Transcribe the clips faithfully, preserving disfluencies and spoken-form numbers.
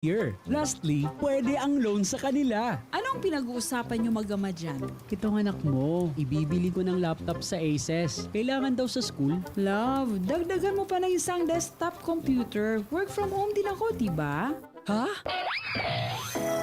year. Lastly, pwede ang loan sa kanila. Anong pinag-uusapan niyo mag-ama diyan? Itong anak mo, ibibili ko ng laptop sa Aces. Kailangan daw sa school. Love, dagdagan mo pa ng isang desktop computer. Work from home din ako, di ba? Ha?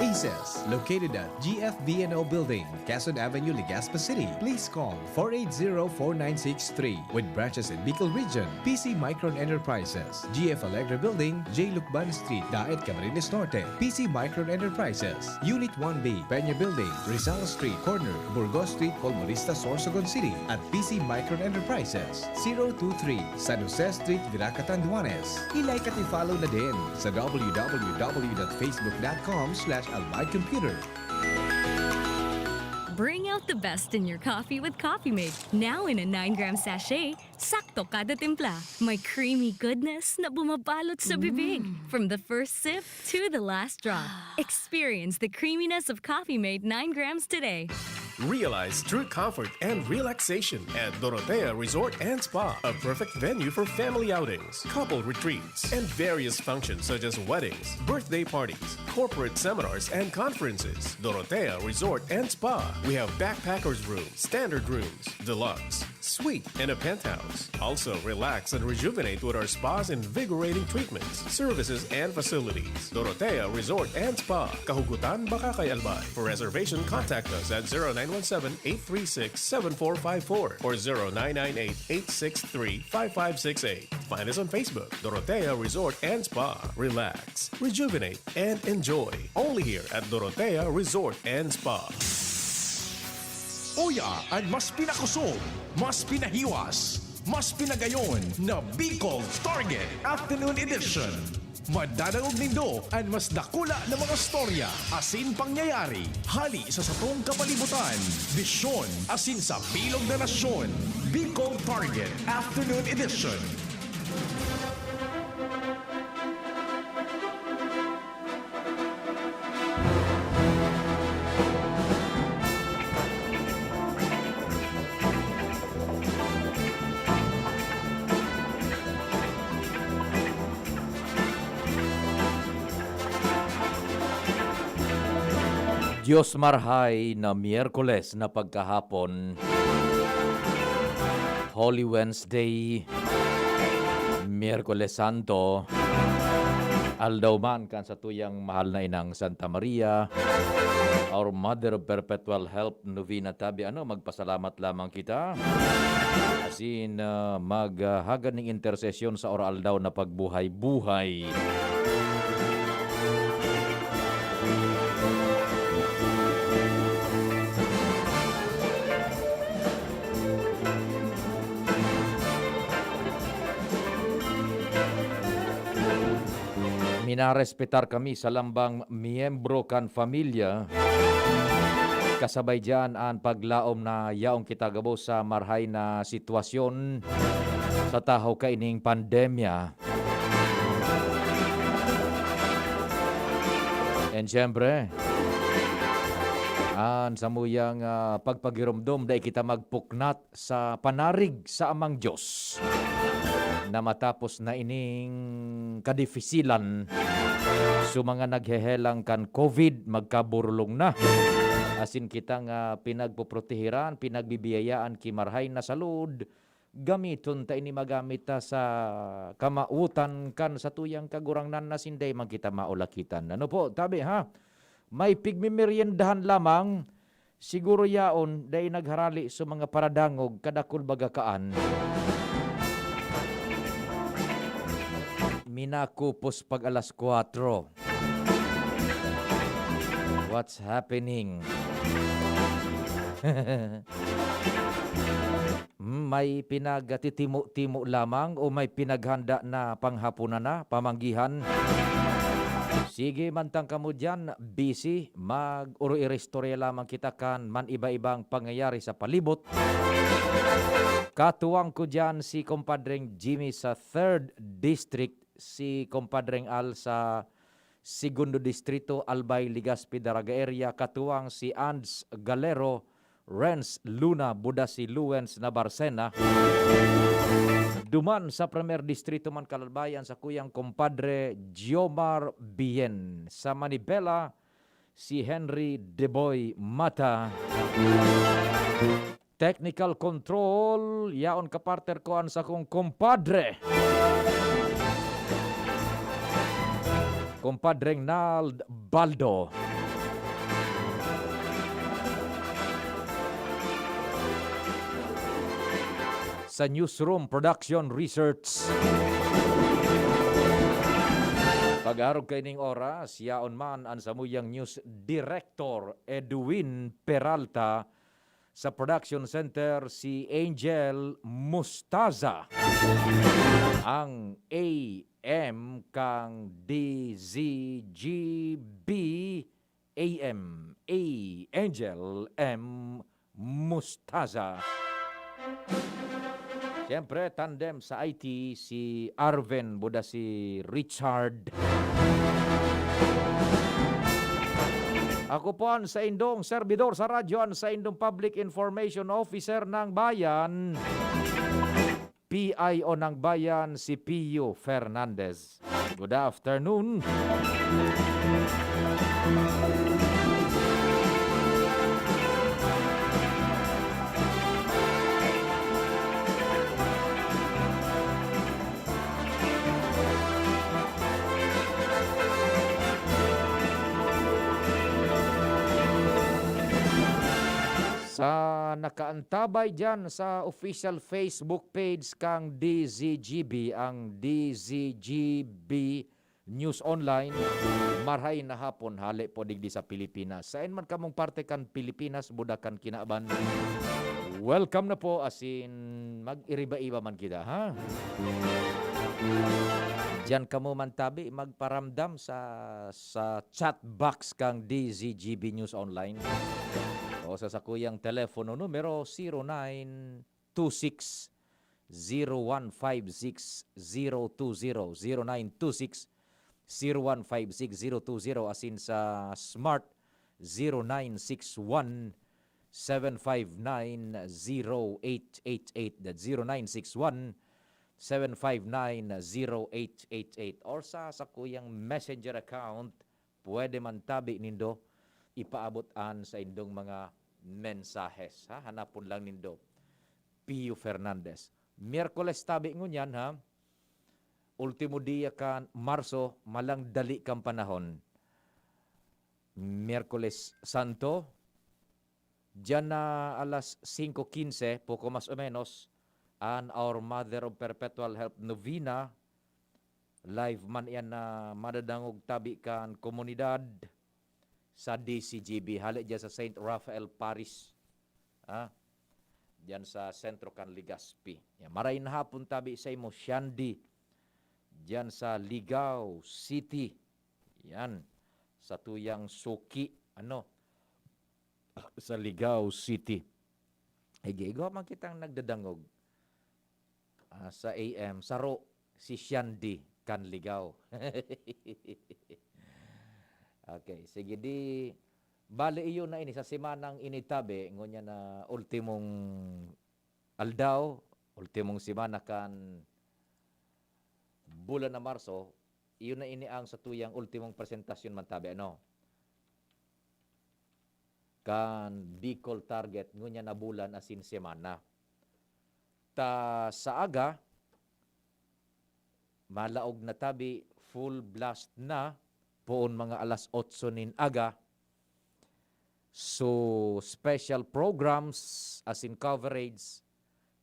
Aces, located at G F V and O Building, Quezon Avenue, Legazpi City. Please call four eight zero, four nine six three. With branches in Bicol Region, P C Micron Enterprises, G F Alegre Building, J Lucban Street, Daet, Camarines Norte, P C Micron Enterprises, Unit one B, Peña Building, Rizal Street, corner, Burgos Street, Colmonista, Sorsogon City, at P C Micron Enterprises, zero two three, San Jose Street, Virac, Catanduanes. I-like at i-follow na din sa w w w dot facebook dot com slash albay computer. Bring out the best in your coffee with Coffee Mate. Now in a nine gram sachet, sakto kada timpla. May creamy goodness na bumabalot sa bibig. From the first sip to the last drop. Experience the creaminess of Coffee Mate nine grams today. Realize true comfort and relaxation at Dorotea Resort and Spa, a perfect venue for family outings, couple retreats, and various functions such as weddings, birthday parties, corporate seminars, and conferences. Dorotea Resort and Spa. We have backpackers room, standard rooms, deluxe, suite, and a penthouse. Also, relax and rejuvenate with our spa's invigorating treatments, services, and facilities. Dorotea Resort and Spa, Kahugutan, Bacacay, Albay. For reservation, contact us at zero nine one seven, eight three six, seven four five four or zero nine nine eight, eight six three, five five six eight. Find us on Facebook, Dorotea Resort and Spa. Relax, rejuvenate, and enjoy. Only here at Dorotea Resort and Spa. Uya an mas pinakusog, mas pinahiwas, mas pinagayon na Bicol Target Afternoon Edition. Madadangog nindo an mas dakula na mga storya asin pangyayari hali sa satong kapalibutan, bisyon asin sa bilog na nasyon. Bicol Target Afternoon Edition. Dios marhay na Miyerkules na pagkahapon, Holy Wednesday, Miyerkules Santo, aldaw man kan satuyang mahal na inang Santa Maria, our Mother of Perpetual Help Novena, tabi ano, magpasalamat lamang kita. Asin, ah, maghagad ning intersesyon sa oraaldaw na pagbuhay-buhay. Minarespetar kami sa lambang miyembro kan pamilya. Kasabay diyan an paglaom na yaon kita gabos sa marhay na sitwasyon sa tahaw kaining pandemya. And siyempre, an samuyang, ah, pagpagiromdom, dai kita magpuknat sa panarig sa Amang Dios na matapos na ining kadifisilan. So, mga naghehelang kan covid, magkaburulong na. Asin kita nga pinagpoprotehiran, pinagbibiyayaan ki marhay na salud, gamiton ta ini, magamit ta sa kamawotan kan satuyang Kagurangnan na sinday man kita maulakitan. Ano po, tabi ha? May pigmimeriendahan lamang, siguro yaon dai nagharali sa mga paradangog, kadakul baga kaan. Minakupos pag alas kwatro. What's happening? Hmm, may pinagtitimo-timo lamang o may pinaghanda na panghapunan na, pamanggihan? Sige, mantang kamo diyan, busy, mag-uro-iristorya lamang kita kan man iba-ibang pangyayari sa palibot. Katuwang ko diyan si Compadreng Jimmy sa third District, si Compadreng Al sa Segundo Distrito, Albay, Legazpi, Daraga Area, katuwang si Ands Galero, Renz Luna, Budasi, Luwens na Barcena. Duman sa Primer Distrito man, Kalalbayan, sa kuyang kompadre Giomar Bien. Sa Manibela, si Henry Deboy Mata. Technical control, yaon ka, partner ko, an sakong kompadre. Kompadreng Nald Baldo. Sa Newsroom Production Research. Pag-arog kaining oras, yaon man an samuyang news director, Edwin Peralta. Sa production center, si Angel Mustaza. Ang A M kang D Z G B, A M A, Angel M Mustaza. Siyempre, tandem sa I T, si Arven, buda si Richard. Ako po an saindong serbidor sa radyo, an saindong Public Information Officer ng Bayan, P I O ng Bayan, si Pio Fernandez. Good afternoon. Sa nakaantabay diyan sa official Facebook page kang D Z G B, ang D Z G B News Online, maray na hapon hale po digdi sa Pilipinas. Saen man kamong parte kan Pilipinas, buda kan kinaban, welcome na po, asin mag-iriba-iba man kita, ha? Diyan kamo man tabi magparamdam sa, sa chat box kang D Z G B News Online o sa sakuyang telepono numero, zero nine two six, zero one five six, zero two zero, zero nine two six, zero one five six, zero two zero, asin sa Smart, zero nine six one, seven five nine, zero eight eight eight. That's zero nine six one, seven five nine, zero eight eight eight. Or sa sakuyang Messenger account, pwede man tabi nindo ipaabot an saindong mga mensahes, ha? Hanapon lang nindo, Pio Fernandez. Miyerkules tabi ngunyan, ha? Ultimo dia kan Marso, malang dali kan panahon. Miyerkules Santo, diyan na alas singko quince, poco mas o menos, an Our Mother of Perpetual Help Novena. Live man iyan na madadangog tabi kan komunidad sa D C G B, hale diyan sa Saint Raphael Parish. Ah, diyan sa sentro kan Legazpi. Yan, maray na hapon tabi sa imo, Shandy, diyan sa Ligao City. Yan, sa tuyang suki, ano, sa Ligao City. Ige, igwa man kitang nagdadangog, ah, sa A M, saro, si Shandy kan Ligao. Okay, sige, di, bale, iyo na ini sa semanang ini tabi, ngunyan na ultimong aldaw, ultimong semana kan bulan na Marso, iyo na ini ang satuyang ultimong presentasyon man tabi, ano? Kan Bicol Target, ngunyan na bulan asin semana. Ta sa aga, malaog na tabi, full blast na, poon mga alas otso nin aga. So, special programs, asin coverage,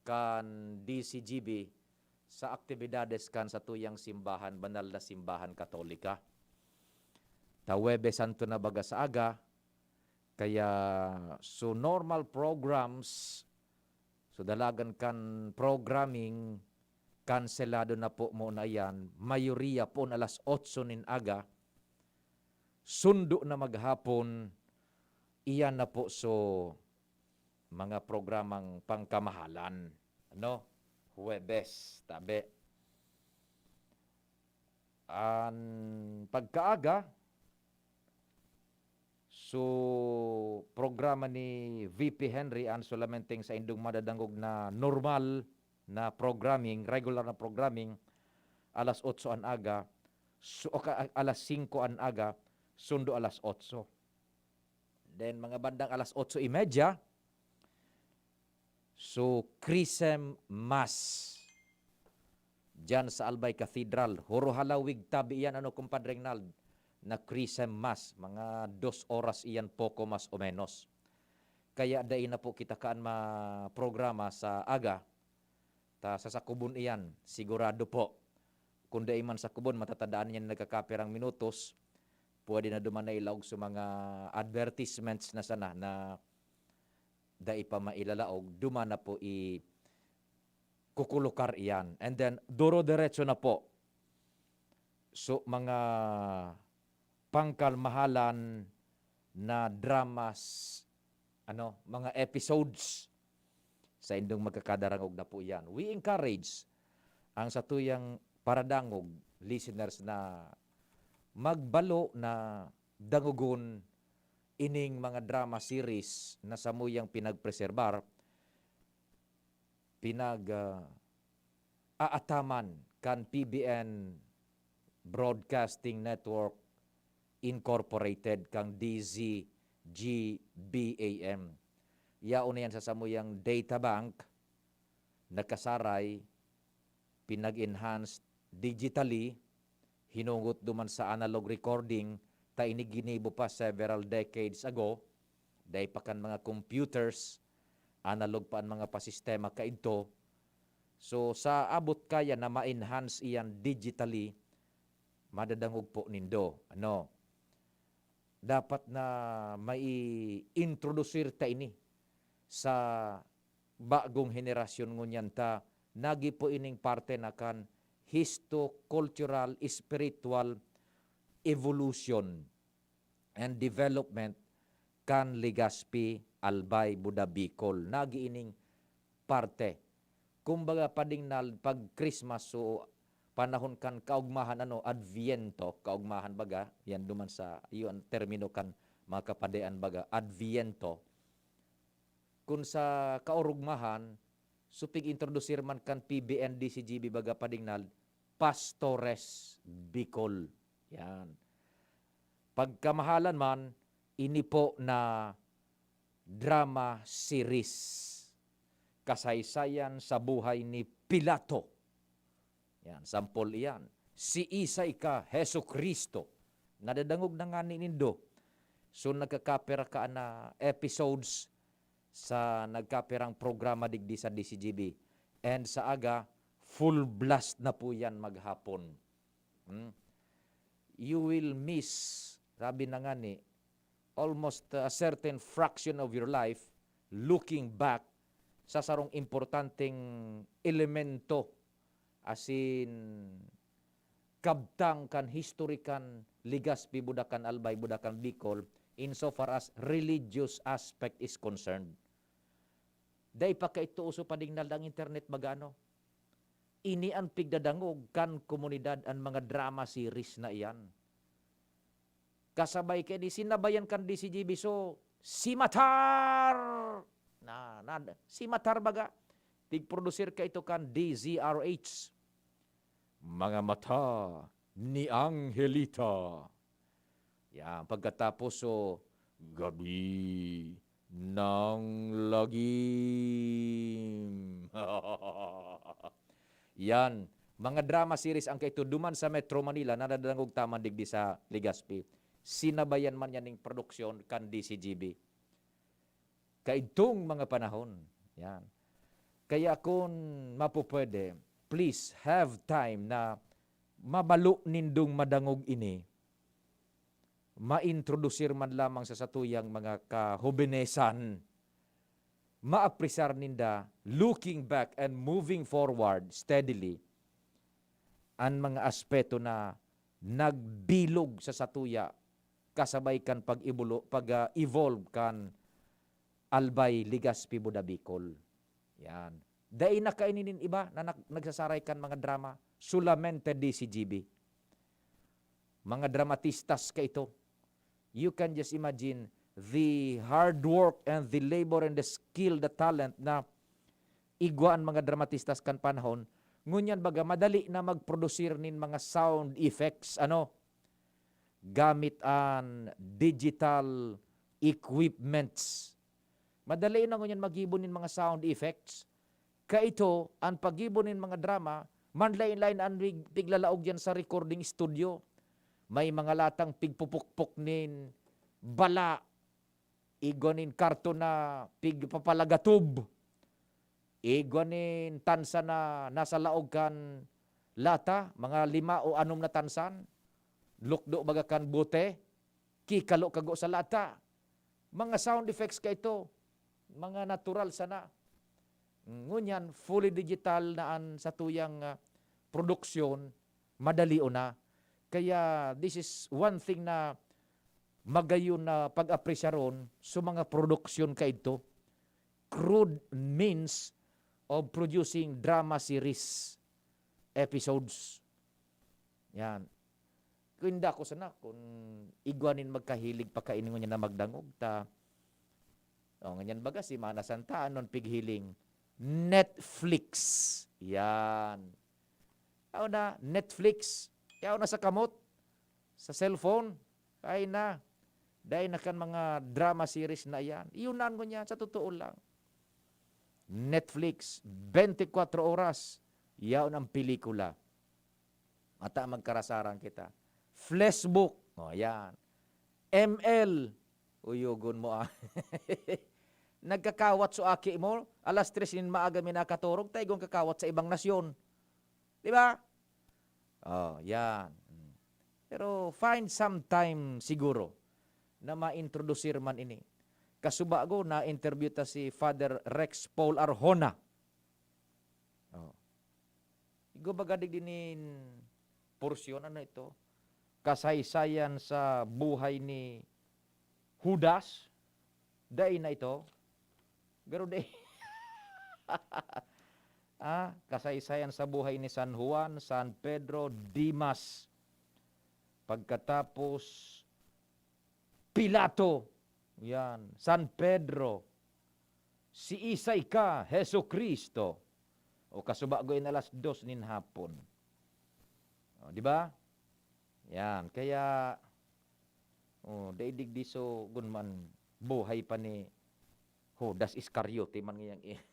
kan D C G B sa aktibidades kan satuyang simbahan, banal na simbahan Katolika. Ta Huwebes Santo na baga sa aga, kaya, so, normal programs, so, dalagan kan programming, kanselado na po muna iyan, mayoriya poon alas otso nin aga, sundo na maghapon, iyan na po, so, mga programang pangkamahalan, ano? Huwebes, tabi. An pagkaaga, so, programa ni V P Henry an solamenteng saindong madadangog na normal, na programming, regular na programming, alas otso an aga, su-, o ka-, alas singko an aga, sundo alas otso. Then, mga bandang alas otso y media, so, Chrism Mass diyan sa Albay Cathedral. Huro halawig tabi iyan, ano, Compadre Regnald, na Chrism Mass. Mga dos oras iyan, poko mas o menos. Kaya dai na po kita kaan maprograma sa aga. Ta sa sakubon iyan, sigurado po. Kung dai man sakubon, matatandaan niya na nagkakapirang minutos, pwede na duman na ilaog sa mga advertisements na sana na dai pa mailalaog, duman na po i-, kukulukar iyan. And then, duro-diretso na po. So, mga pangkalmahalan na dramas, ano, mga episodes, saindong magkakadarangog na po iyan. We encourage ang satuyang paradangog, listeners, na magbalo na dangogon ining mga drama series na samuyang pinagpreserbar, pinag, ah, aataman kan P B N Broadcasting Network Incorporated, kang D Z G B A M. Yaon na yan sa samuyang data bank, nakasaray, pinag-enhanced digitally, hinungot duman sa analog recording, ta ini ginibo pa several decades ago, dai pa kan mga computers, analog pa an mga pasistema kaidto. So, sa abot kaya na ma-enhance iyan digitally, madadangog po nindo. Ano? Dapat na mai-introducir ta ini sa bagong henerasyon ngunyan ta nagi po ining parte na kan histo-cultural, spiritual evolution and development kan Legazpi, Albay, Buda, Bicol. Nagi ining parte. Kumbaga, padingnal, pag Christmas, so, panahon kan kaugmahan, ano, Adviento, kaugmahan baga, yan duman sa, iyo ang termino kan mga kapadean baga, Adviento. Kun sa kaurugmahan, so pig-introducir man kan P B N D C G B baga padingnal, Pastores Bicol. Yan. Pagkamahalan man, ini po na drama series. Kasaysayan sa buhay ni Pilato. Yan, sampol iyan. Siisay ka, Jesu-Cristo? Nadadangog na ngani nindo. So, nagkakapira ka na episodes sa nagkapirang programa digdi sa D C G B. And sa aga, full blast na po yan maghapon. Hmm? You will miss, sabi na ngani, almost a certain fraction of your life looking back sa sarong importanteng elemento, asin kabtang kan history kan Legazpi, Buda kan Albay, Buda kan Bicol, insofar as religious aspect is concerned. Dai pa kaidto uso padingnal ang internet baga, ano? Ini an pigdadangog kan komunidad, an mga drama series na iyan. Kasabay kaini, sinabayan kan D C G B, so, Si Matar! Na, na, Si Matar baga, pigprodusir kaito kan D Z R H. Mga mata ni Angelita. Yan, pagkatapos, so, Gabi ng Lagim. Yan, mga drama series ang kaito duman sa Metro Manila na nadadangog ta man digdi sa Legazpi. Sinabayan man yan ning produksyon kan D C G B. Kaidtong mga panahon. Yan. Kaya kun mapupwede, please have time na mabalo nindong madangog ini, ma-introducir man lamang sa satuyang mga kahobenesan, maapresyar ninda, looking back and moving forward steadily, an mga aspeto na nagbilog sa satuya kasabay kan pag-ibulo-, pag, ah, evolve kan Albay, Legazpi, Buda, Bicol. Yan. Dai na kaini nin iba na nag-, nagsasaray kan mga drama, solamente D C G B. Mga dramatistas kaito. You can just imagine the hard work and the labor and the skill, the talent na igwa an mga dramatistas kan panahon, ngunyan baga madali na magprodusir nin mga sound effects, ano, gamit an digital equipments. Madali na ngunyan maggibo nin mga sound effects. Kaito, an paggibo nin mga drama, manlaen-laen an rig-, piglalaog diyan sa recording studio. May mga latang pigpupukpok nin bala, igwa nin karton na pigpapalagatob, igwa nin tansan na nasa laog kan lata, mga lima o anom na tansan, lukdo baga kan bote, kikalo kago sa lata. Mga sound effects kaito, mga natural sana. Ngunyan, fully digital na an satuyang, ah, produksyon, madali na. Kaya this is one thing na magayon na pag-apresyaron sa mga produksyon kaidto. Crude means of producing drama series episodes. Yan. Kung inda ko sana, kung igwa nin magkahilig pa kaini ngunyan na magdangog, ta, o, ngunyan baga, Semana Santa, anon pighiling? Netflix. Yan. Yaon na, Netflix. Yaon na sa kamot, sa cellphone. Ay na. Dai na kan mga drama series na yan. Iyon na ngunyan, sa totoo lang. Netflix, twenty-four oras. Yaon ang pelikula. Mata magkarasaran kita. Facebook, o, yan. M L, uyogon mo, ah. Nagkakawat so aki mo, alas tres nin maaga mi nakaturog, ta igwang kakawat sa ibang nasyon. Di ba? Oh, yan. Mm. Pero find some time siguro na ma-introduce man ini. Kasubago, na-interview ta si Father Rex Paul Arjona. Oh. Igwa baga digdi nin porsyon, ano ito? Kasaysayan sa buhay ni Judas? Dai na ito? Pero dai. Ah, kasaysayan sa buhay ni San Juan, San Pedro, Dimas. Pagkatapos, Pilato. Yan. San Pedro. Si Isay ka, Jesu-Cristo. O kasubago in alas dos nin hapon. O, di ba? Yan. Kaya, o, dai digdi so, gun man, buhay pa ni Judas Iscariote man ngayang i-,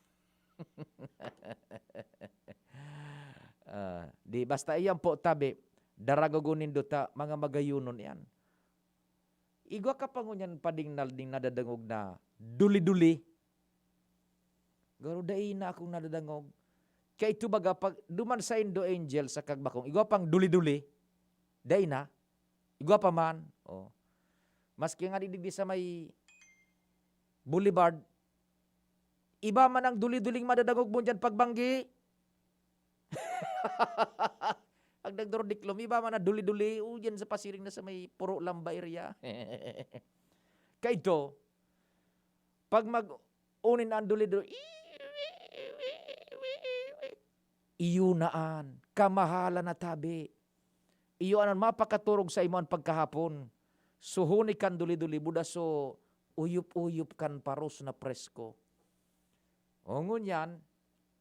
Ah, di basta iyan po tabi, daragogon nindo ta, mga magayonon iyan. Igwa ka pa ngunyan pa ding na-, ding nadadangog na duli-duli. Garo dai na akong nadadangog. Kaya ito baga, pag duman saindo, Angel, sa Kagbakong, igwa pang duli-duli. Dai na. Igwa pa man. Oh. Maski nga digdi sa may Boulevard, iba man ang duli-duling madadangog mo diyan pagbanggi. Ang nagdordiklom, iba man ang duli-duli, o diyan sa pasiring na sa may Puro Lamba area. Kaito, pag mag-unin ang duli-duli, iyo na an, kamahalan na tabi. Iyo an mapakaturog sa imo an pagkahapon. Suhoni kan duli-duli, budaso, uyop-uyop kan paros na presko. O ngunyan,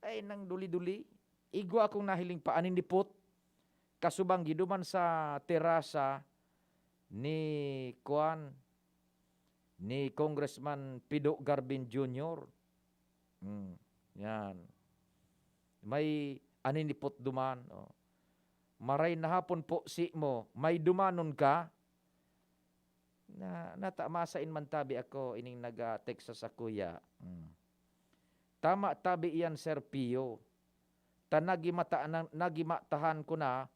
ay nang duli-duli, igwa akong nahiling pa aninipot, kasubang giduman sa terasa ni, kuan, ni Congressman Pido Garbin Junior. Hmm, yan. May aninipot duman, oh. Maray na hapon po, si mo, may dumanon ka? Na, nata-, masain man tabi ako, ining naga-text sa sakuya. Hmm. Tama tabi iyan, Sir Pio. Ta nagimata-, na-, nagimatahan ko na,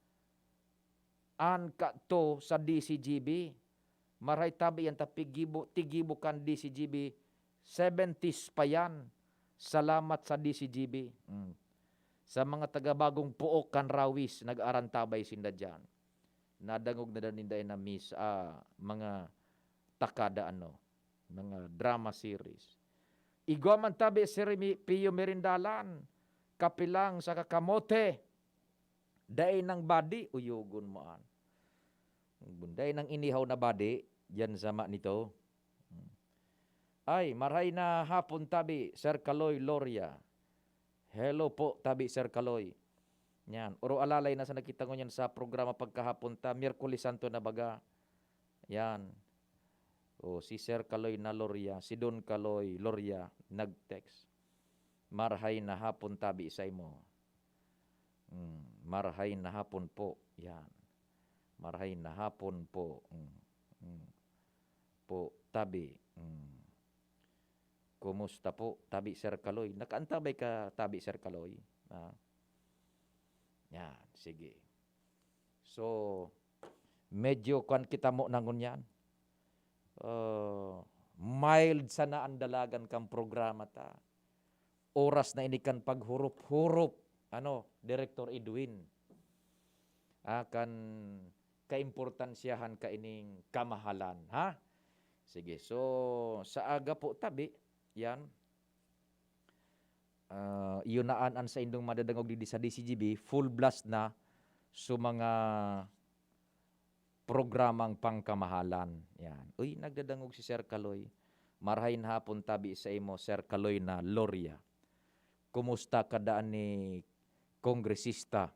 an kato sa D C G B. Maray tabi yan ta pigibo, tigibo kan D C G B, seventies pa yan. Salamat sa D C G B. Mm. Sa mga taga Bagong Pook kan Rawis, nag-arantabay sinda diyan. Nadangog na daw ninda na miss, ah, mga takada, ano, mga drama series. Igwa man tabi si Remi-, Pio Merindalan, kapilang sa kakamote. Dai nang badi, uyogon mo an. Dai nang inihaw na badi, diyan sama nito. Hmm. Ay, maray na hapon tabi, Sir Kaloy Loria. Hello po, tabi Sir Kaloy. Yan. Oro alalay na sa nakita ko niyan sa programa pagkahapon ta, Miyerkules Santo na baga. Yan. O, si Sir Kaloy na Loria, si Don Kaloy Loria, nag-text. Marhay na hapon tabi sa imo. Mm, marhay na hapon po. Yan. Marhay na hapon po. Mm, mm. Po, tabi. Mm. Kumusta po, tabi Sir Kaloy? Nakaantabay ka, tabi Sir Kaloy? Ha? Yan, sige. So, medyo kwan kita mo na ngunyan. Ah, mild sana ang dalagan kan programa ta. Oras na ini kan paghurup-hurup, ano, Director Edwin. Ah, kan kaimportansyahan kaining kamahalan, ha? Sige, so, sa aga po tabi, yan. Ah, iyo na an, an saindong madadangog digdi sa D C G B, full blast na so mga programang pangkamahalan. Yan. Uy, nagdadangog si Sir Kaloy. Marhay na hapon tabi sa imo, Sir Kaloy na Loria. Kumusta ka daan ni Kongresista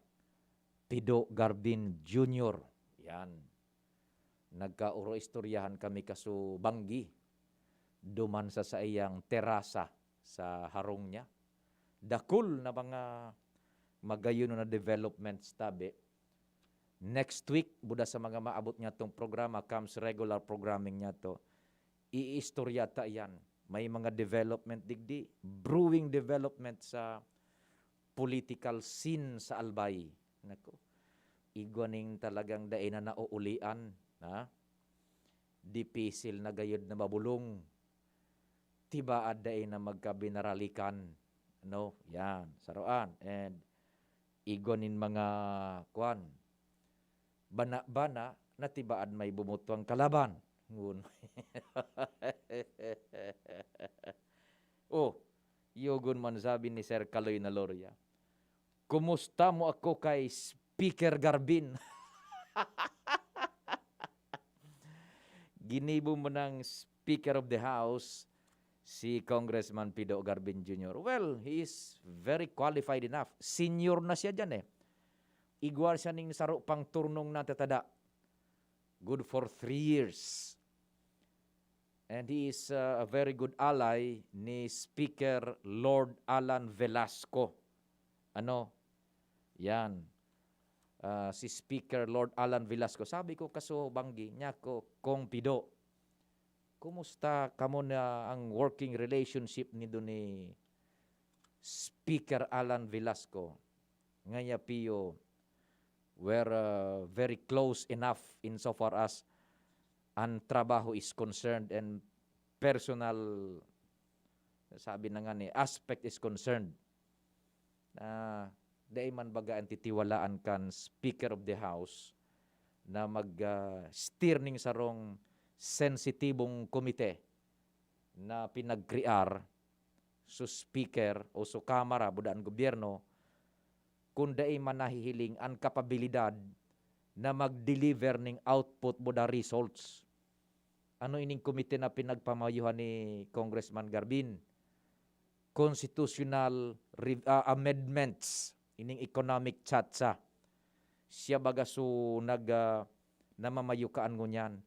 Pido Garbin Junior? Yan. Nagkaoro-istoryahan kami kaso banggi. Duman sa saiyang terasa sa harong niya. Dakul na mga magayon na developments tabi. Next week, buda sa mga maabot niya tong programa, comes regular programming niya to, iistorya ta yan. May mga development digdi, brewing development sa political scene sa Albay. Nako, igwa ning talagang dai na nauulian, ha? Dipisil na gayod na mabulong. Tibaad dai na magkabinaralikan. No? Yan, saroan. And igwa nin mga, kwan, bana-bana na tibaad may bumutwang kalaban. Ngun. Oh, yogon man sabi ni Sir Kaloy na Loria, "Kumusta mo ako kay Speaker Garbin?" Ginibo mo ng Speaker of the House si Congressman Pido Garbin Junior. Well, he is very qualified enough. Senior na siya dyan eh. Igwa siya ning saro pang turnong natatada. Good for three years. And he is, uh, a very good ally ni Speaker Lord Alan Velasco. Ano? Yan. Ah, si Speaker Lord Alan Velasco. Sabi ko, kaso banggi niya ko, "Kong Pido, kumusta kamo na ang working relationship nindo ni Speaker Alan Velasco?" Ngaya Pio, we're, uh, very close enough insofar as an trabaho is concerned and personal, sabi na nga ni, aspect is concerned. Na dai man baga an titiwalaan kan Speaker of the House na mag, ah, steer ning sarong sensitibong komite na pinagkrear so Speaker o so Kamara, buda an gobyerno, kun dai man nahihiling an kapabilidad na mag-deliver ning output, buda results. Ano ining komite na pinagpamayuhan ni Congressman Garbin? Constitutional rev-, ah, amendments, ining economic chacha. Siya baga so nag, ah, namamayo kaan ngunyan.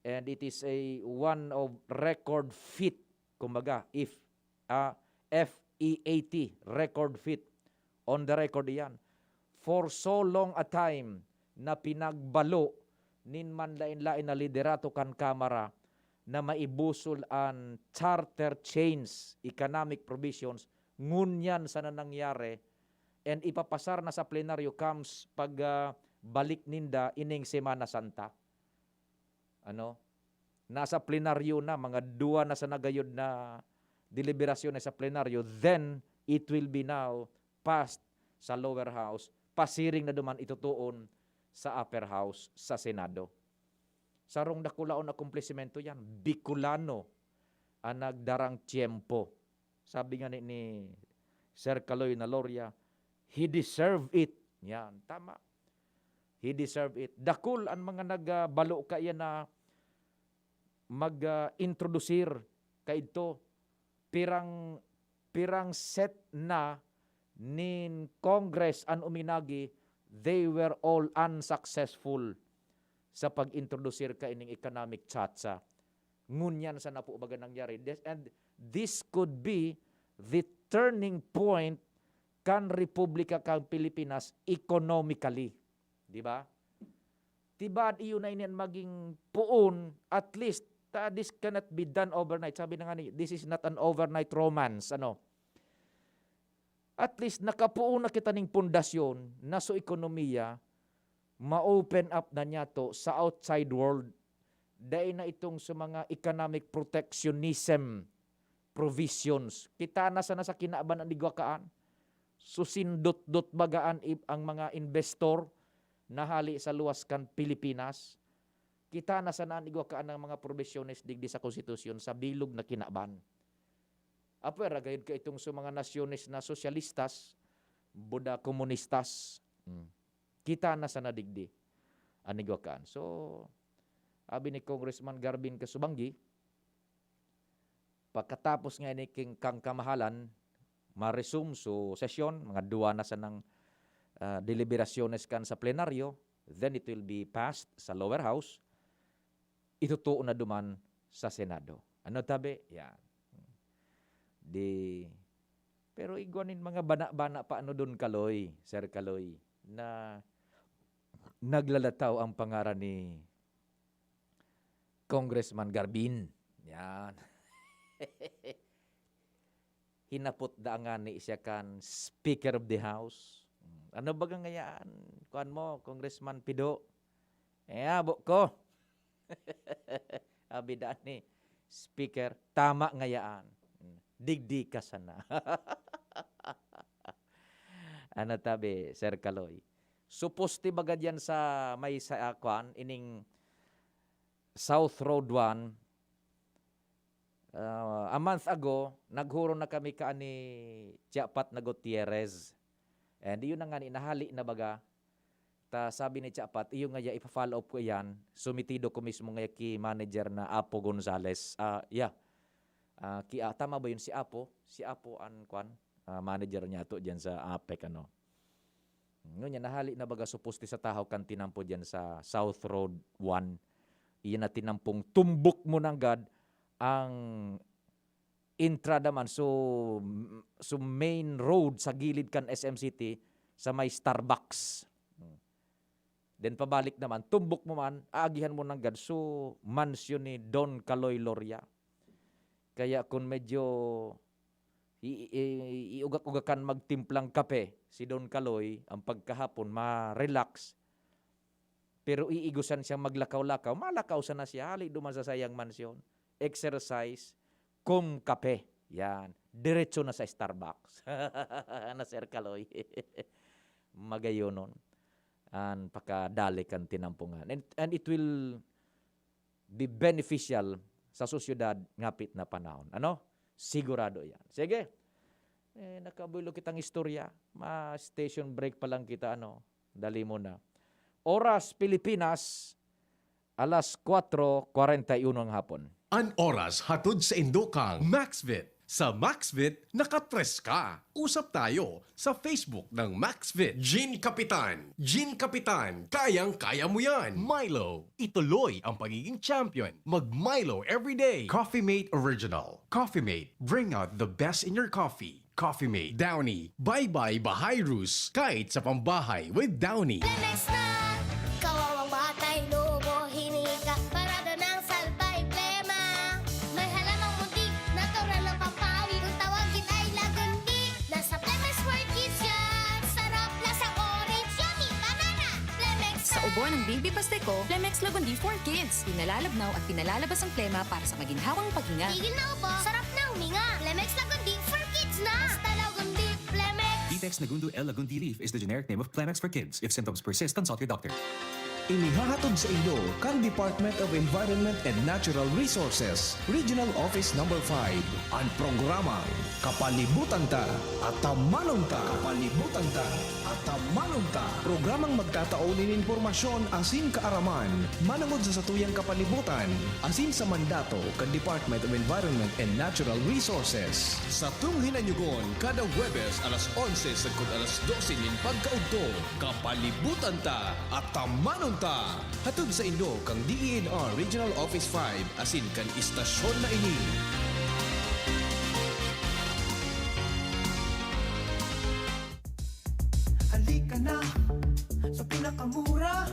And it is a one of record feat, kumbaga, if, ah, F E A T, record feat. On the record iyan. For so long a time na pinagbalo nin manlaen-laen na liderato kan Kamara na maibusol an charter change, economic provisions, ngunyan sana nangyari, and ipapasar na sa plenaryo comes pag, ah, balik ninda ining Semana Santa. Ano? Nasa plenaryo na, mga duwa na sa nagayod na deliberasyon na sa plenaryo, then it will be now passed sa lower house, pasiring na duman itutuon sa upper house, sa Senado. Sarong dakulaon akomplisimento yan. Bicolano ang nagdarang tiyempo. Sabi nga ni, ni Sir Kaloy na Loria, "He deserve it." Yan, tama. He deserve it. Dakul an mga nagbalo kaiyan na mag, ah, introdusir kaidto. Pirang, pirang set na nin Congress an uminagi, they were all unsuccessful sa pag-introdusir kaining economic tsatsa. Ngunyan sana po baga nangyari. This, and this could be the turning point kan Republika kan Pilipinas economically. Di ba? Tibaad iyo na ini an maging poon, at least, ta, this cannot be done overnight. Sabi na nga ni, this is not an overnight romance. Ano? At least, nakapoon na kita ning pundasyon na so ekonomiya, ma-open up na niya to sa outside world. Dai na itong sa mga economic protectionism provisions. Kita na sana sa kinaban an igwa kaan. Susindot-dot baga an ib-, ang mga investor na hali sa luwas kan Pilipinas. Kita na sana an igwa kaan ng mga probisyones digdi sa konstitusyon sa bilog na kinaban. Apwera gayud ka itong sa mga nasyones na sosyalistas, buda komunistas. Hmm. Kita na sana digdi an igwa kaan. So, abi ni Congressman Garbin Kasubanggi, pagkatapos nga ini king kang kamahalan, ma-resume so sesyon, mga duwa na sanang, ah, deliberasyones kan sa plenaryo, then it will be passed sa lower house, itutuo na duman sa Senado. Ano tabi? Yan. Di, pero igwa nin mga bana-bana pa ano dun, Kaloy, Sir Kaloy, na naglalataw ang pangaran ni Congressman Garbin. Yan. Hinapot da ngani siya kan Speaker of the House. Hmm, ano baga ngayaan? Kuan mo, Congressman Pido? Eh, abo ko. Abi da ni Speaker, tama ngayaan. Hmm, digdi ka sana. Ano tabi, Sir Kaloy? Suposti baga diyan sa may sa, ah, kuan, ining South Road one, ah, a month ago, naghuron na kami kaan ni Chiapat na Gutierrez. And yun na nga, inahali na baga. Ta sabi ni Chiapat, iyo nga ya, ipa-follow up ko iyan. Sumitido ko mismo nga ki manager na Apo Gonzales. Ah, yeah. Ah, ki, ah, tama ba yun? Si Apo? Si Apo an, kwan? Ah, manager niya to dyan sa APEC, ano? Ngunyan, nahali na baga suposti sa tahaw kan tinampo diyan sa South Road one. Iyan na tinampong tumbok mo nanggad ang entrada man. So, m-, so main road sa gilid kan S M City sa may Starbucks. Hmm. Then pabalik naman, tumbok mo man, aagihan mo nanggad so mansyon ni Don Kaloy Loria. Kaya kung medyo i-, i-, iugak-ugakan magtimplang kape si Don Kaloy, ang pagkahapon ma-relax, pero iigusan siyang maglakaw-lakaw, malakaw sana siya, hali duman sa sayang mansyon, exercise, cum kape. Yan. Diretso na sa Starbucks. Na Sir Kaloy. Magayonon. An pakadali kan tinampungan. And, and it will be beneficial sa sosyedad ngapit na panahon. Ano? Sigurado yan. Sige. Eh, nakabulo kitang istorya. Ma-station break pa lang kita, ano? Dali mo na. Oras Pilipinas, alas kwatro kwarenta y uno ng hapon. An oras hatod sa indo kang Maxvit. Sa Maxvit, nakatres ka. Usap tayo sa Facebook ng Maxvit. Gin Kapitan. Gin Kapitan, kayang-kaya mo yan. Milo, ituloy ang pagiging champion. Mag Milo everyday. Coffee Mate Original. Coffee Mate, bring out the best in your coffee. Coffee Mate. Downy, bye-bye bahayrus. Kahit sa pambahay with Downy. Lemex na! Kawawang batay, lobo, hinika, parada ng salbay, plema. May halamang muntik, natural na pampawi. Kung tawagin ay lagundi, nasa Lemex for Kids yan. Sarap, lasang orange, yummy, banana. Lemex Sa na! Ubo ng Baby Pasteco, Lemex Lagundi for Kids. Pinalalabnaw at pinalalabas ang plema para sa maginhawang paghinga. Tigil na ubo, sarap na huminga. Lemex Lagundi for Kids na! Basta Lagundi, Lemex! Detex Nagundo L Lagundi leaf is the generic name of Plemex for kids. If symptoms persist, consult your doctor. Inihahatod saindo kan Department of Environment and Natural Resources, Regional Office Number five, an programang Kapalibutan Ta, Atamanon Ta. Kapalibutan Ta, Atamanon Ta. Programang magtatao nin impormasyon asin kaaraman manongod sa satuyang kapalibutan asin sa mandato kan Department of Environment and Natural Resources. Satong hinanyugon kada Huwebes alas onse sagkod alas dose nin pagkaudto. Kapalibutan Ta, Atamanon Ta! Hatod saindo kan D E N R Regional Office five asin kan istasyon na ini. Halika na sa pinakamura.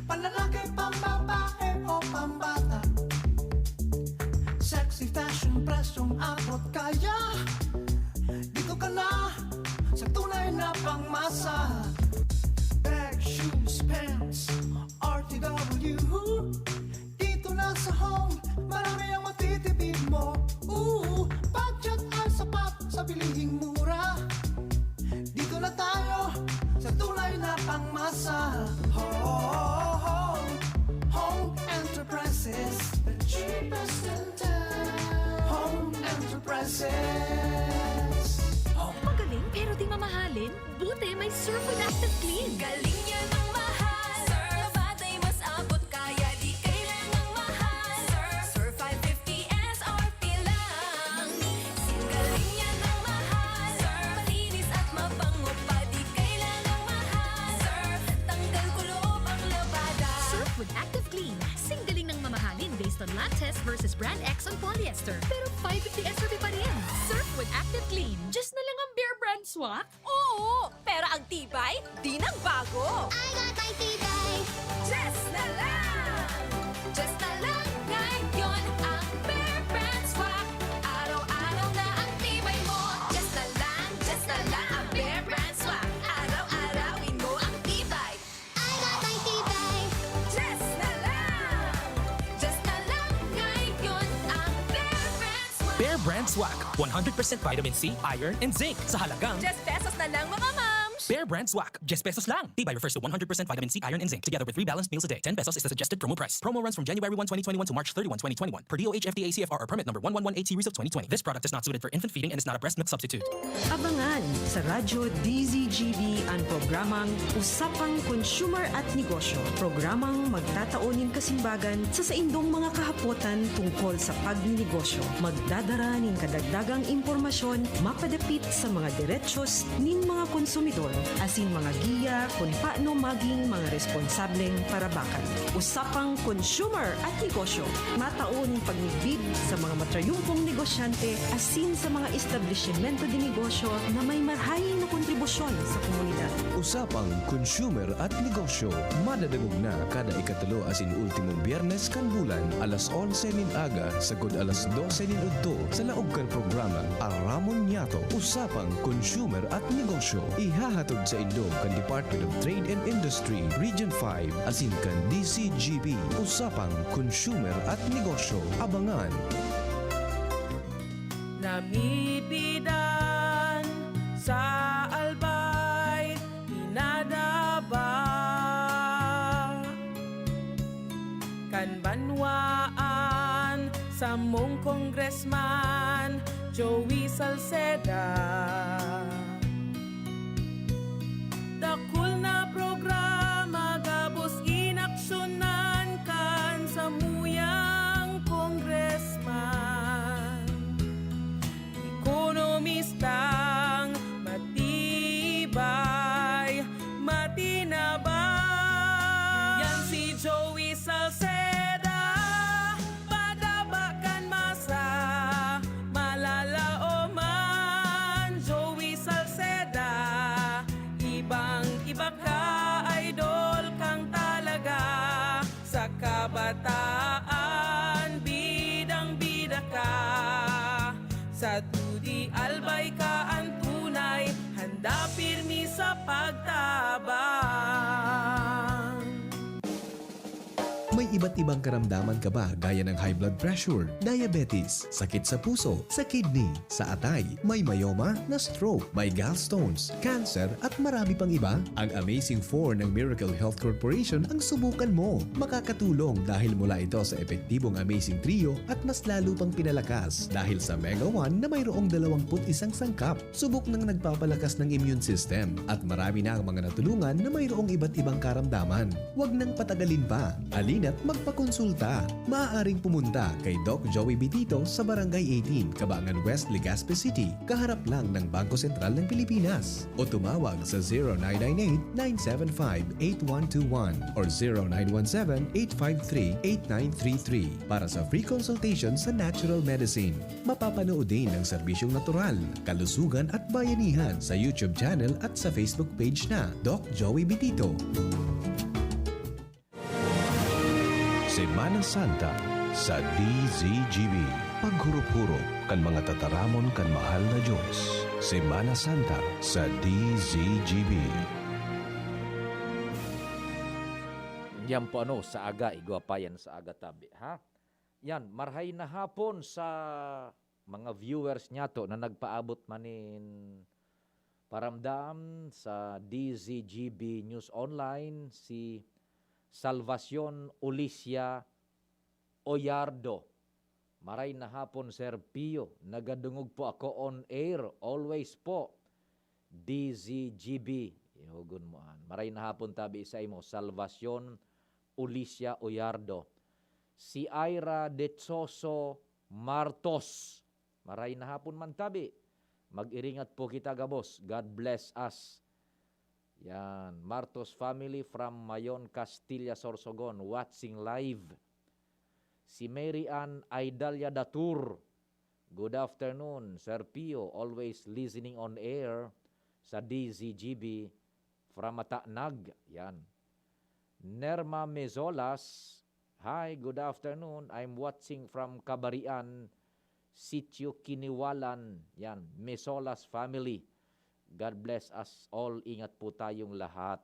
Panlalaki, pambabae o pambata. Sexy fashion, presyong abot kaya. Dito ka na sa tunay na pangmasa. Bag, shoes, pants, R T W. Dito na sa Home, marami ang matitipid mo. Ooh, budget ay sapat sa bilihing mura. Dito na tayo sa tunay na pangmasa. Home, Home Enterprises, the cheapest in town. Home Enterprises. Magaling pero di mamahalin? Buti may Surf with Active Clean. Galing niya ng mahal. Surf, batay mas abot kaya di kailangang mahal. Surf, Surf five fifty S R P lang. Galing niya ng mahal. Surf, malinis at mabango pa di kailangang mahal. Surf, tanggal kulob ang labada. Surf with Active Clean. Sing galing ng mamahalin based on lab test versus brand X on polyester. Pero five fifty S R P pa rin. Surf with Active Clean. Just na lang ang Bear Brand Swak? Oo, pero ang tibay, di nagbago. I got my tibay. Just na lang! Just na lang ngayon ang Bear Brand Swak. Araw-araw na ang tibay mo. Just na lang, just na lang ang Bear Brand Swak. Araw-arawin mo ang tibay. I got my tibay. Just na lang! Just na lang ngayon ang Bear Brand Swak. Bear Brand Swak, one hundred percent vitamin C, iron, and zinc sa halagang Just pesos na lang, mga mams! Bear Brand Swak, diyes pesos lang. Tibay refers to one hundred percent vitamin C, iron, and zinc, together with three balanced meals a day. Ten pesos is the suggested promo price. Promo runs from January one, twenty twenty-one to March thirty-one, twenty twenty-one, per D O H F D A C F R or permit number one one one eight series of twenty twenty. This product is not suited for infant feeding and is not a breast milk substitute. Abangan sa Radyo D Z G B an programang Usapang Consumer at Negosyo, programang magtatao nin kasimbagan sa saindong mga kahapotan tungkol sa pagninegosyo. Magdadara nin kadagdagang impormasyon mapadapit sa mga derechos nin mga konsumidor asin mga giya kun paano maging mga responsableng parabakan. Usapang Consumer at Negosyo, matao nin pagmidbid sa mga matrayumpong negosyante asin sa mga establisimento de negosyo na may marahay na kontribusyon sa komunidad. Usapang Consumer at Negosyo, madadangog na kada ikatulo asin ultimong Biyernes kan bulan, alas onse nin aga sagkod alas dose nin udto, sa laog kan programang Aramon Niyato, Usapang Consumer at Negosyo. Ihahatod saindo kan Department of Trade and Industry, Region five, asin kan D C G B, Usapang Consumer at Negosyo. Abangan! Namidbidan sa Albay, pinadaba kan banwaan samong Congressman Joey Salceda. Dakul na programa gabos inaksyonan kan samuyang congressman. Ekonomistang matibay, matinabang. Yan si Joey Salceda, padaba kan masa, malalaoman. Joey Salceda, ibang-iba ka, idol kang talaga. Sa kabataan, bidang-bida ka. Sa dudi, albay ka an tunay, handa pirmi sa pagtabang. May iba At ibang karamdaman ka ba gaya ng high blood pressure, diabetes, sakit sa puso, sa kidney, sa atay, may myoma, na stroke, may gallstones, cancer, at marami pang iba? Ang Amazing four ng Miracle Health Corporation ang subukan mo. Makakatulong dahil mula ito sa epektibong Amazing Trio at mas lalo pang pinalakas dahil sa Mega one na mayroong dalawang put isang sangkap. Subok nang nagpapalakas ng immune system at marami na ang mga natulungan na mayroong iba't ibang karamdaman. Huwag nang patagalin pa. Halina't magpakonsulta. Maaaring pumunta kay Doc Joey Bitito sa Barangay eighteen, Cabangan West, Legazpi City, kaharap lang ng Bangko Sentral ng Pilipinas. O tumawag sa zero nine nine eight, nine seven five, eight one two one or zero nine one seven, eight five three, eight nine three three para sa free consultation sa natural medicine. Mapapanood din ang serbisyong natural, kalusugan at bayanihan sa YouTube channel at sa Facebook page na Doc Joey Bitito. Semana Santa sa D Z G B. Paghurup-hurup kan mga tataramon kan mahal na Diyos. Semana Santa sa D Z G B. Yan po ano, sa aga, igwa pa yan sa aga tabi, ha? Yan, marhay na hapon sa mga viewers niyato na nagpaabot man nin paramdam sa D Z G B News Online, si Salvacion Ulicia Oyardo. Maray na hapon, Sir Pio. Nagadungog po ako on air. Always po. D Z G B. Ihogon mo an. Maray na hapon tabi sa imo, Salvacion Ulicia Oyardo. Si Ira Dechoso Martos. Maray na hapon man tabi. Mag-iringat po kita gabos. God bless us. Yan. Martos family from Mayon, Castilla, Sorsogon, watching live. Si Mary Ann Aidalia Datur. Good afternoon, Sir Pio. Always listening on air sa D Z G B from Matanag. Yan. Nerma Mezolas, "Hi, good afternoon. I'm watching from Kabarian, Sitio Kiniwalan." Yan, Mezolas family. God bless us all. Ingat po tayong lahat.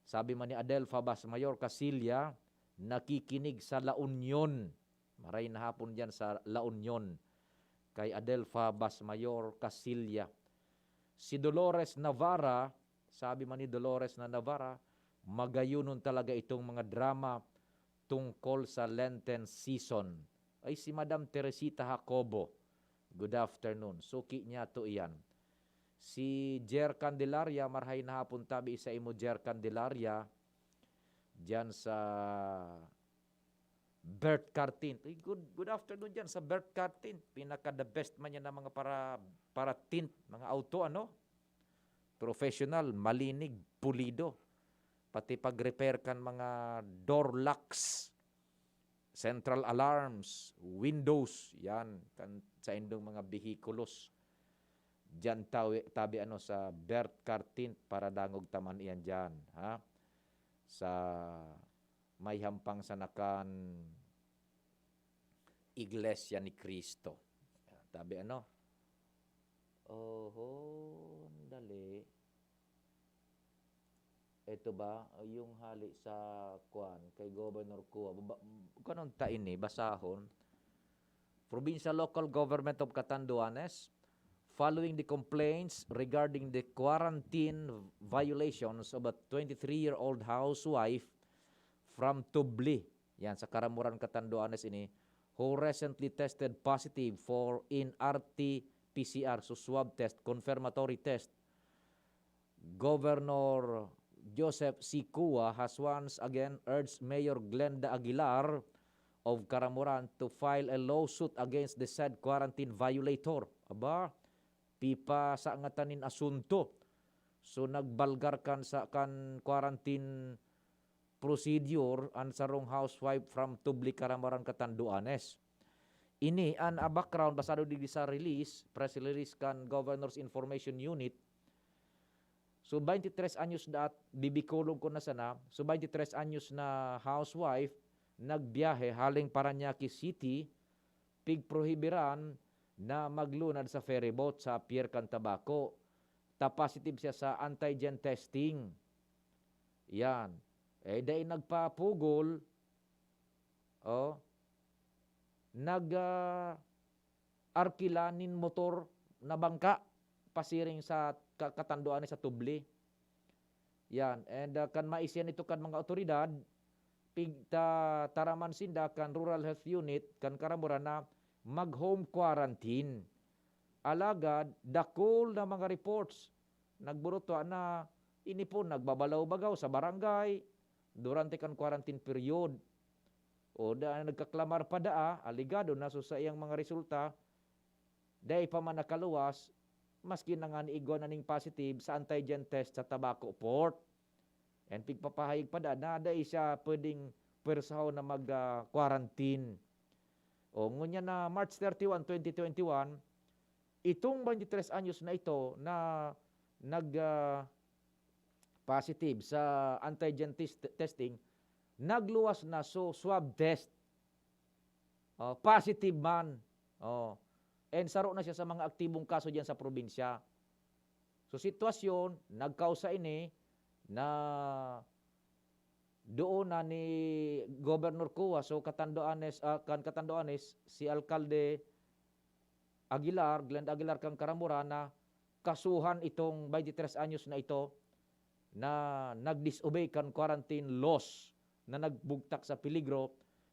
Sabi man ni Adelfa Basmayor Casilla, nakikinig sa La Union. Maray na hapon diyan sa La Union, kay Adelfa Basmayor Casilla. Si Dolores Navarra, sabi man ni Dolores na Navarra, "Magayonon talaga itong mga drama tungkol sa Lenten season." Ay, si Madam Teresita Jacobo, good afternoon. Suki niya to iyan. Si Jer Candelaria, marhay na hapon tabi sa imo, Jer Candelaria, diyan sa Bert Car Tint. Uy, good, good afternoon diyan sa Bert Car Tint. Pinaka the best man yan ng mga para, para tint, mga auto, ano? Professional, malinig, pulido. Pati pag-repair kan mga door locks, central alarms, windows, yan, kan sa indong mga behikulos. Diyan tawi, tabi ano sa Bert Car Tint para dangog taman iyan diyan, ha? Sa may hampang sana kan Iglesia ni Cristo. Tabi ano? Oho, dali. Ito ba, yung hali sa kwan, kay Governor Cua. Ba, kanon ta ini, basahon. Provincial Local Government of Catanduanes, following the complaints regarding the quarantine violations of a twenty-three-year-old housewife from Tubli, yan, sa Caramoran, Catanduanes ini, who recently tested positive for in R T P C R, so swab test, confirmatory test. Governor Joseph C. Cua has once again urged Mayor Glenda Aguilar of Caramoran to file a lawsuit against the said quarantine violator. Aba, pipasa ngatanin asunto. So, nagbalgar kan sa kan quarantine procedure an sarong housewife from Tubli, Caramoran, Catanduanes. Ini an, ah, background basado digdi sa release, press release kan Governor's Information Unit. So, twenty-three anyos na at bibikolog ko na sana. So, twenty-three anyos na housewife, nagbiyahe haling Parañaque City, pigprohibiran na maglunad sa ferryboat sa Pier kan Tabaco. Ta positive siya sa antigen testing. Yan. Eh, dai nagpapugol, Oh, nag, ah, arkila nin motor na bangka pasiring sa ka-, Catanduanes sa Tubli. Yan. And, ah, kan maisyan ito kan mga otoridad, pig-, ta-, taraman sinda kan Rural Health Unit, kan Caramoran na mag-home quarantine. Alagad, dakul na mga reports nagburutua na ini po nagbabalaw-bagaw sa barangay durante kan quarantine period. O da, nagkaklamar pa daa, alegado na so saiyang mga resulta, dai pa man nakaluwas, maski na nga igwa na ning positive sa antigen test sa Tabaco Port. And pigpapahayag pa da na dai siya pwedeng pwersahon na mag, ah, quarantine. O, ngunyan na March thirty-one, twenty twenty-one, itong twenty-three anyos na ito na nag, ah, positive sa antigen test-, testing, nagluwas na so swab test. Oh, positive man. Oh. And saro na siya sa mga aktibong kaso diyan sa probinsya. So, sitwasyon, nagkausa ini na doon na ni Governor Cua, so Catanduanes, ah, kan Catanduanes, si Alkalde Aguilar, Glenda Aguilar kan Caramoran na kasuhan itong twenty-three anyos na ito na nag-disobey kan quarantine laws na nagbugtak sa peligro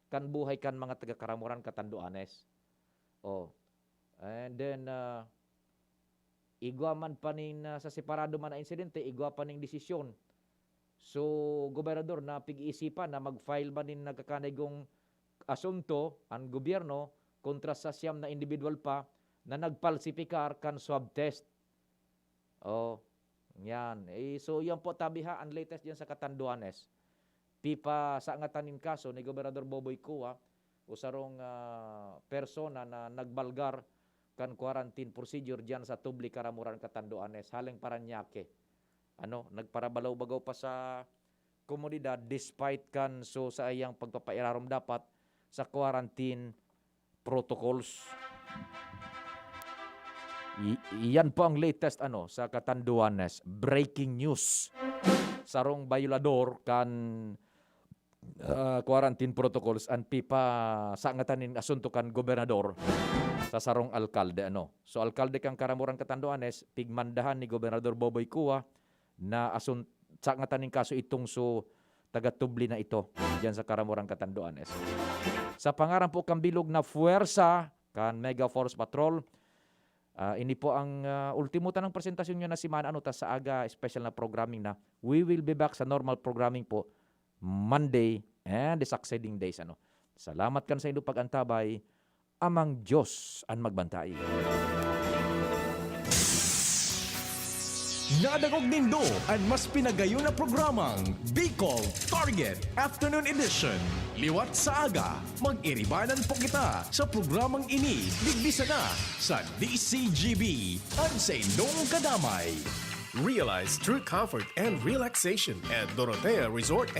kan buhay kan mga taga Caramoran, Catanduanes. Oh. And then, ah, igwa man pa nin, ah, sa separado man na insidente, igwa pa ning desisyon. So, Gobernador, na pig-iisipan na mag-file ba nin nagkakanaygong asunto an gobyerno kontra sa siyam na individual pa na nagpalsipikar kan swab test. Oh, yan. Eh, so, yan po, tabiha, ang latest dyan sa Catanduanes. Pipasangatan nin kaso ni Gobernador Boboy Cua, o sarong, ah, persona na nagbalgar kan quarantine procedure diyan sa Tubli, Caramoran, Catanduanes, haling Parañaque. Ano, nagparabalaw-bagaw pa sa komunidad despite kan so saiyang pagpapairarom dapat sa quarantine protocols. I-, iyan po ang latest, ano, sa Catanduanes. Breaking news. Sarong bayolador kan, ah, quarantine protocols an pipasangatan nin asunto kan gobernador sa sarong alkalde, ano. So, alkalde kan Caramoran, Catanduanes, pigmandahan ni Gobernador Boboy Cua na asun-, sangatan nin kaso itong so taga-Tubli na ito, diyan sa Caramoran, Catanduanes. Sa pangaran po kan bilog na puwersa kan Mega Force Patrol, ah, ini po ang, ah, ultimo tanang presentasyon nyo na semana, ano, ta sa aga, special na programming na. We will be back sa normal programming po Monday and the succeeding days, ano. Salamat kan saindo pag-antabay. Amang Diyos an magbantay. Nadangog nindo an mas pinagayon na programang Bicol Target Afternoon Edition. Liwat sa aga, mag-iribanan po kita sa programang ini, digdi sana sa D C G B, an saindong kadamay. Realize true comfort and relaxation at Dorotea Resort